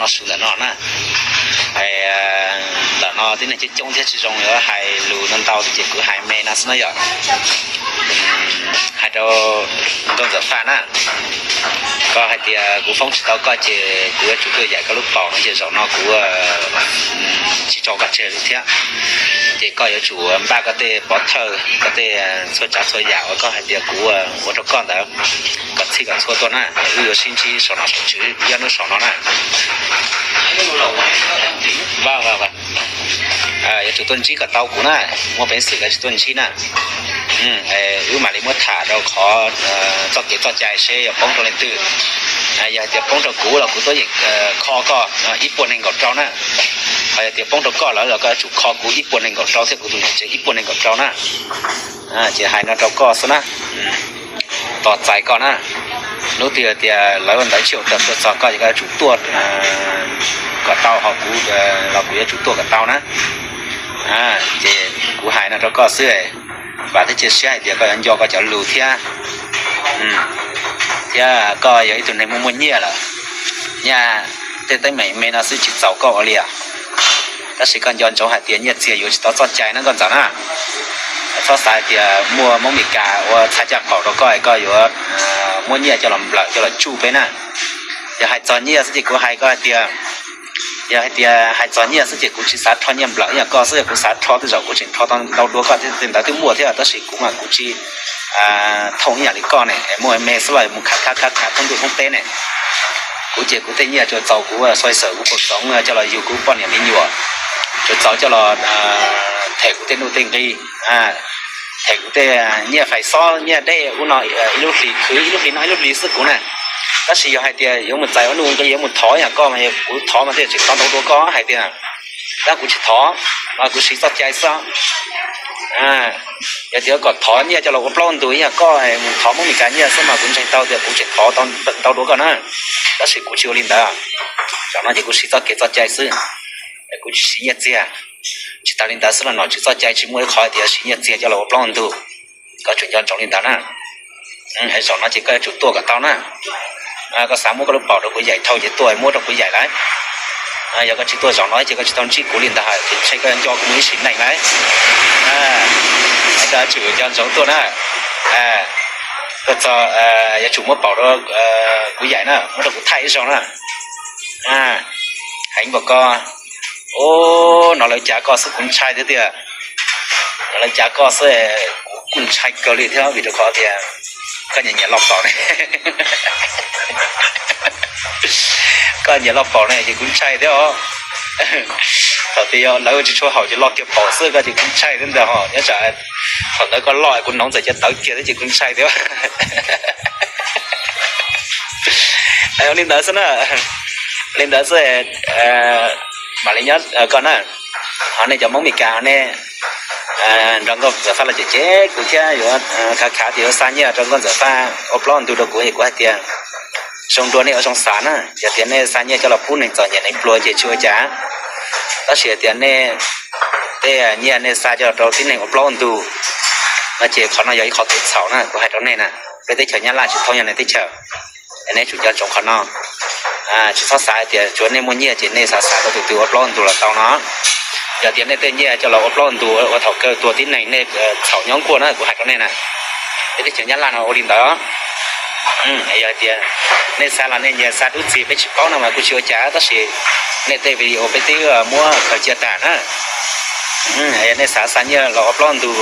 no su ntawm no na. Ntawm no tib neeg coob coob thiab tsis zoo yuav hais lus ntau ntau ces kuv hais me no xwb no yom. Hais rau Nkauj Ntxawm Faj na, koj hais tias kuv foob tsis tau koj ces kuv yuav tsum tuaj yaim koj lub paum no ces zaum no kuv tsis tso koj tseg li thiab. Ces koj yuav tsum npaj koj tej pov thawj, koj tej txhua tsav txhua yam uas koj hais tias kuv ua rau koj ntawd kom txhij kom txhua tuaj na. Wb yuav sib ntsib saum no saum tswv, yog hnub saum no na. Yuav tsum tuaj ntsib kom tau kuv na, muaj peev xwm koj tsis tuaj ntsib na. Wb mam li muab tham rau qhov txoj kev txoj cai seb yuav poob rau leej twg. Yog hais tias poob rau kuv los kuv tuaj yeem kho koj ib puas nees nkaum rau na. Ho yog tias poob rau koj lawm los koj yuav tsum kho kuv ib puas nees nkaum rau thiab kuv tus niam tsev ib puas nees nkaum rau na. Ces hais no rau koj xwb na, tos txais koj na. Hnub twg tias lawv ntawv tsij tawm tuaj txog koj ces koj yuav tsum tuaj, kom tau, ho kuv los kuv yuav tsum tuaj kom tau na. Ces kuv hais no rau koj xwb, vam thiab cia siab hais tias koj yuav nco koj cov lus thiab. Thiab koj yog ib tug neeg muaj muaj nyiaj lawm, nyaj tej teeb meem me no xwb tsis txaus koj ua li. Tab sis koj nco ntsoov hais tias nyiaj txiag yuav tsis tau txoj cai na Nkauj Ntxawm na. Txhob xav hais tias muaj Hmoob Mes Kas ua txhaj caj qaum rau koj es koj yuav muab nyiaj coj los nplawm coj los tsuj peb na. Yog hais txog nyiaj xwb ces kuv hais koj hais tias, yog hais tias hais txog nyiaj xwb ces kuv tsis xav rho nyiaj nplawm ib yam koj xwb, kuv xav rho tej zaum kuv tseem rho tau ntau dua koj thiab, tej ntawd twb muaj thiab tab sis kuv mas kuv tsis thooj ib yam li koj ne, muaj me xwb los mus khav khav khav khav thoob ntuj thoob teb ne. Kuv ces kuv tej nyiaj tsuas txaus kuv xuas xawm kuv pus xoov coj los yug kuv poj niam me nyuam, tsuas txaus coj los them kuv tej nuj tej nqi, them kuv tej nyiaj fais xob nyiaj dej ub no, ib lub hlis khwv ib lub hlis noj ib lub hlis xwb kuv na. Tab sis yog hais tias yuav mus txais ua nuj nqi yuav mus thov yam koj mas kuv thov mas thiaj tseem thov ntau dua koj hais tias, tab kuv tsis thov, mas kuv siv txoj cai xwb. Yog tias kom thov nyiaj coj los ua plaub ntug ib yam koj mus thov Hmoob Mes Kas nyiaj xwb mas kuv ntseeg tau tias kuv tseem thov ntau dua koj na. Tab sis kuv tsis ua li ntawd, zaum no ces kuv siv txoj kev txoj cai xwb, kuv tsis siv nyiaj txiag. Tsis tas li ntawd xwb los nom tswv txoj cai tsis muaj ib qho tias siv nyiaj txiag coj los ua plaub ntug. Koj tsum nco ntsoov li ntawd na. Zaum no ces koj yuav tsum tuaj kom tau na. Koj xav muab koj lub paum rau kuv yaim dhau ces tuaj muab rau kuv yaim lawm. Yog koj tsis tuaj zaum no ces koj tsis tau ntsib kuv li ntawd ces ntshe koj yuav nco kuv mus ib sim neej lawm. Koj yuav tsum nco ntsoov tuaj na. Koj txog yuav tsum muab paum rau kuv yaim na, muab rau kuv thaij ib zaug na. Heev npaum koj. Ub, no lawv cav koj xwb kuv ntshai thiab tiag. No lawv cav koj xwb, kuv kuj ntshai kawg li thiab vim rau qhov tias koj nyiam nyiam loj paum ne. Koj nyiam loj paum ne ces kuv ntshai thiab os. Thaum tias yog lawv tsis tshua haum ces loj kiag paum xwb koj ces kuv ntshai thiab ntag ho. Nyob tsam thaum ntawd koj loj kuv noov txawm cia tawv kiag thiab ces kuv ntshai thiab. Li ntawd xwb na, li ntawd xwb. Mam li nyob koj na. Ho nej cov Hmoob Mes Kas nej nrog Nkauj Ntxawm Faj los cem cem kuv thiab yuav khav khav tias yuav xa nyiaj rau Nkauj Ntxawm Faj ua plaub ntug rau kuv es kuv hais tias zoo dua nej ua zoo xav na. Yog tias nej xa nyiaj coj los pub neeg txom nyem neeg pluag ces tsis ua cas. Tab sis tias nej tej nyiaj nej xa coj los rau tib neeg ua plaub ntug no ces qhov no yog ib qhov kev txhaum na, kuv hais rau nej na. Peb teb chaws Nyab Laj tsis thooj yog nej teb chaws. Nej tsum nco ntsoov qhov no. Tsis txhob xav hais tias tsuav nej muaj nyiaj ces nej xav xav rau tus twg ua plaub ntug los tau no. Yog tias nej tej nyiaj coj los ua plaub ntug ua thaum kawg tua tib neeg nej txhaum nyob nkuaj na, kuv hais rau nej na. Peb teb chaws Nyab Laj no ua li ntawd. Yog tias nej xa los nej nyias xa dub txig peb tsis paub no mas kuj tsis ua cas, tab sis nej tej video peb twb muab khaws cia tag na. Nej xav xa nyiaj los ua plaub ntug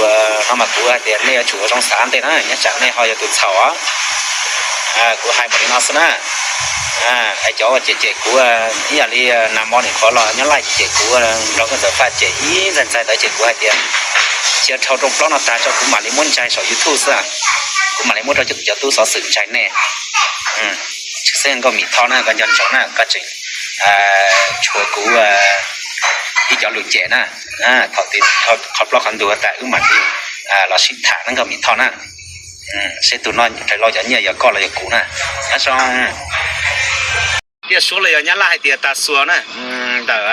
no mas kuv hais tias nej yuav tsum ua zoo xav ntej na, nyob tsam nej ho yog tus txhaum. Kuv hais npaum li no xwb na. Es cov uas cem cem kuv ib yam li nag hmo nim qhuav los nyob Laij cem kuv nrog Nkauj Ntxawm Faj cem ib ntxaig ntxaig ntawd ces kuv hais tias cia dhau rooj plaub no tag tso kuv mam li muab ntsaig saum YouTube xwb. Kuv mam li muab rau cov tub xov xwm ntsaig nej. Tshwj xeeb Nkauj Mim Thoj na, koj nco ntsoov na, koj tseem tshuav kuv ib cov lus cem na. Thaum twg qhov plaub qhov ntug tas wb mam li los sib tham na Nkauj Mim Thoj na. Seb tus no raws lauj cov nyiaj yog koj los yog kuv na. Nyob zoo. Tiaj Suav los yog Nyab Laj hais tias Tas Xuas na, ntawm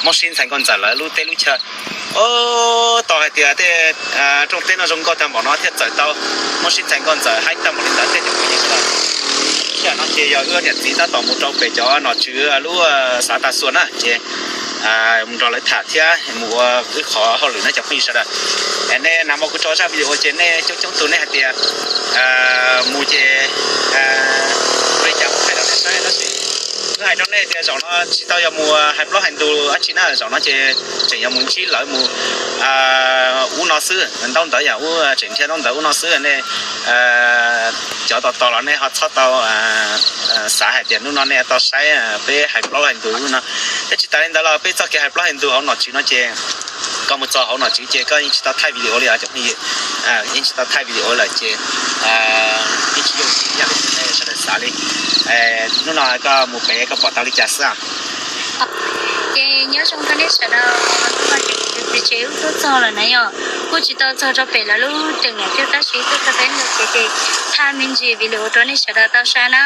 Hmoob Sib Ntxhais Nkauj Ntxawm lawv lub teb lub chaw. Tos hais tias tej rooj teb no zoo nkauj tag npaum no thiaj txawm tau Hmoob Sib Ntxhais Nkauj Ntxawm haib tag npaum li ntawd tej cov phooj ywg. Tam no ces yog wb niam txiv tab tom mus rau pem cov nom tswv lub xav tas xuas na ces mus nrog lawv tham thiab mus ua wb qhov hauj lwm na cov phooj ywg sawv daws. Nej nag hmo kuv tso zaj video ces nej coob coob tus nej hais tias mus ces ua li cas kuv hais rau nej saib tab sis wb hais rau nej tias zaum no tsis tau yog mus hais plaub hais ntug dab tsi na, zaum no ces tseem yog mus ntsib lawv mus ub no xwb, ntaub ntawv yog ub tseem nrhiav ntaub ntawv ub no xwb nej cov tos tos los nej ho txhob tau xav hais tias hnub no nej tau saib peb hais plaub hais ntug no. Thiab tsis tas li ntawd los peb txoj kev hais plaub hais ntug hauv nom tswv no ces koj mus txog hauv nom tswv ces koj yeej tsis tau thaij video li os cov phooj ywg, yeej tsis tau thaij video lawm ces yeej tsis yooj yim ib yam li nej sawv daws xav li. Hnub no koj mus pem koj pom tau li cas xwb? Ces nyob zoo rau nej sawv daws, txiv tsev wb tuaj txog lawm na yom, kuj tsis tau txog rau pem lawv lub teem niam cwj tab sis tuaj txog peb ntawm kev ces thaij me ntsis video rau nej sawv daws tau saib na.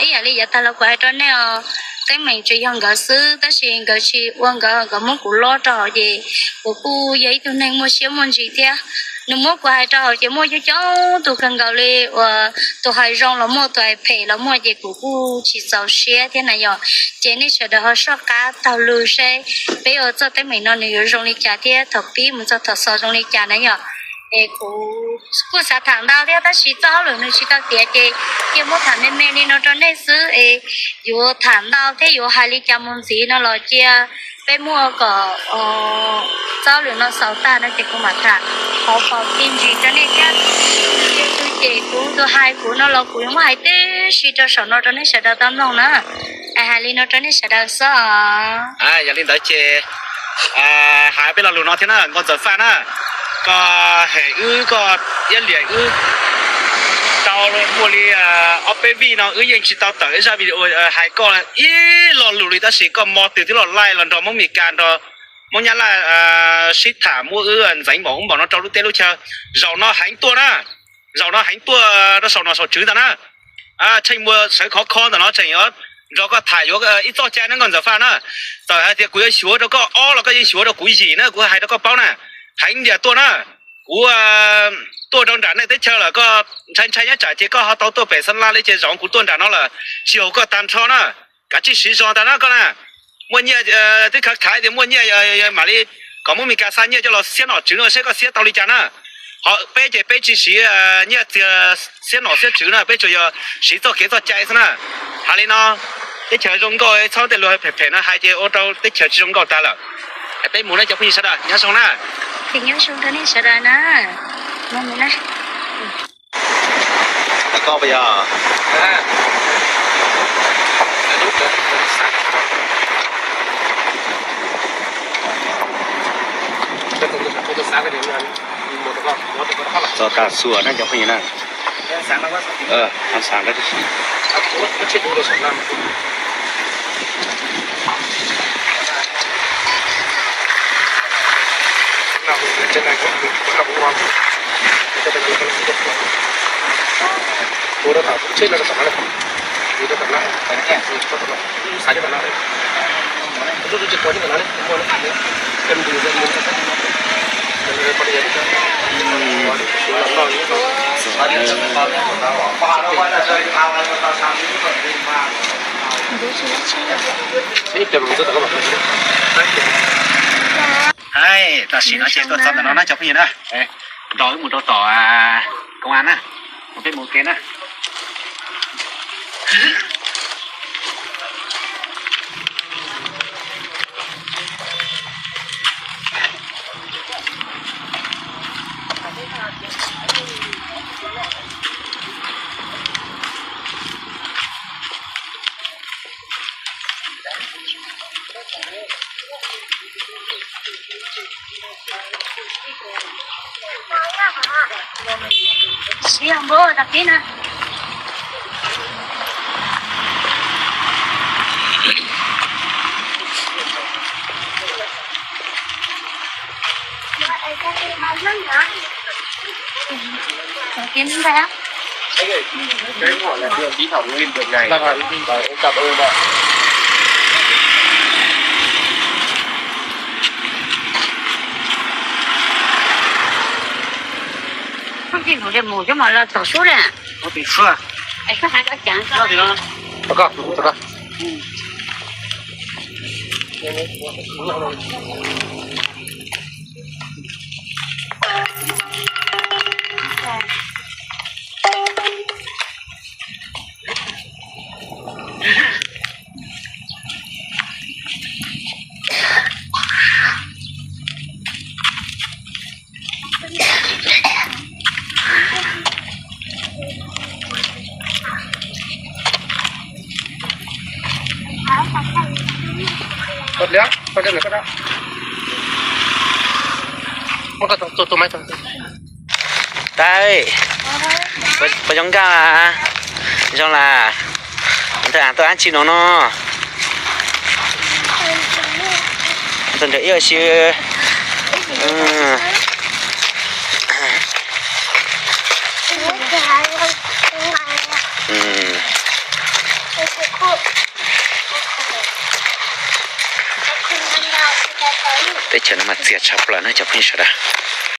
Ib yam li yav tag los kuv hais rau nej os, teeb meem tsuas yog nkawd xwb tab sis nkawd tsis ua nkawd, nkawd muab kuv lob rau hauv ces kuv kuj yog ib tug neeg muaj siab muaj ntsws thiab. Nws muab kuv hais rau hauv ces muaj coob coob tus kawg nkaus li uas tus hais zoo los muaj, tus hais phem los muaj ces kuv kuj tsis txaus siab thiab na yom. Ces nej sawv daws ho soj qab taug lw seb peb ua txoj teeb meem no nws yuav zoo li cas thiab thaum pib mus txog thaum xaus zoo li cas na yom. Es kuv kuj xav tham ntau thiab tab sis txoj hauj lwm nws tsis tau tiav ces cia muab tham me me li no rau nej xwb es yuav tham ntau thiab yuav hais li cas mus ntxiv no los cia peb muab kom txoj hauj lwm no xaus tag no ces kuv mam tham qhov paus txij ntsis rau nej thiab. Ces tus ces kuv tus hais kuv no los kuv yuav muab hais tib si rau saum no rau nej sawv daws tau mloog na. Es hais li no rau nej sawv daws xwb. Yog li ntawd ces hais peb lo lus no thiab na, Nkauj Ntxawm Faj na, koj hem wb, koj iab liam wb tau muaj li ob peb vij no wb yeej tsis tau tawm ib zaj video hais koj ib lo lus li tab sis koj mo twg twb los laij los nrog Hmoob Mes Kas nrog Hmoob Nyab Laj sib tham muab wb ntxeev npaum ub npaum no rau lub teb lub chaw. Zaum no heev tuaj na, zaum no heev tuaj rau saum nom saum tswv ntag na. Tsheej muaj sawv khov kho ntawm no tseem yuav nrog koj tham yuav ib txoj cai na Nkauj Ntxawm Faj na. Txawm hais tias kuv yuav xyuav rau koj ob los koj yeej xyuav rau kuv yim na, kuv hais rau koj paub na. Heev tiag tuaj na, kuv tuaj rau nram nej teb chaws lawm koj ntshai ntshai nyob tsam ces koj ho tau tuaj pem Xas Las li ces zaum kuv tuaj nram no lawm tsis haum koj tag nrho na. Kav tsij siv zog ntag na koj na. Muaj nyiaj twb khav khav tias muaj nyiaj mam li kom Hmoob Mes Kas xa nyiaj coj los xiab nom tswv no seb koj xiab tau li cas na. Ho peb ces peb tsis siv nyiaj txiag xiab nom xiab tswv na, peb tsuas yog siv txoj kev txoj cai xwb na. Hais li no, teb chaws zoo nkauj txhob tej lus phem phem no hais ces ua rau teb chaws tsis zoo nkauj tag lawm. Peb mus na cov phooj ywg sawv daws nyob zoo na. Ces nyob zoo rau nej sawv daws na. Txog tas xuas na cov phooj ywg na. Xav Tam sim no ces tuaj txog ntawm no na cov phooj ywg na, nrog wb mus rau tom công an na, peb mus ua ke na. Mus coj mus los tom sub le. Tau, puas zoo nkauj? Zoo las. Ntawm tuaj dab tsi no no? Ntawm ib xwb. Teb chaws no mas txias tshaj plaws na cov phooj ywg sawv daws.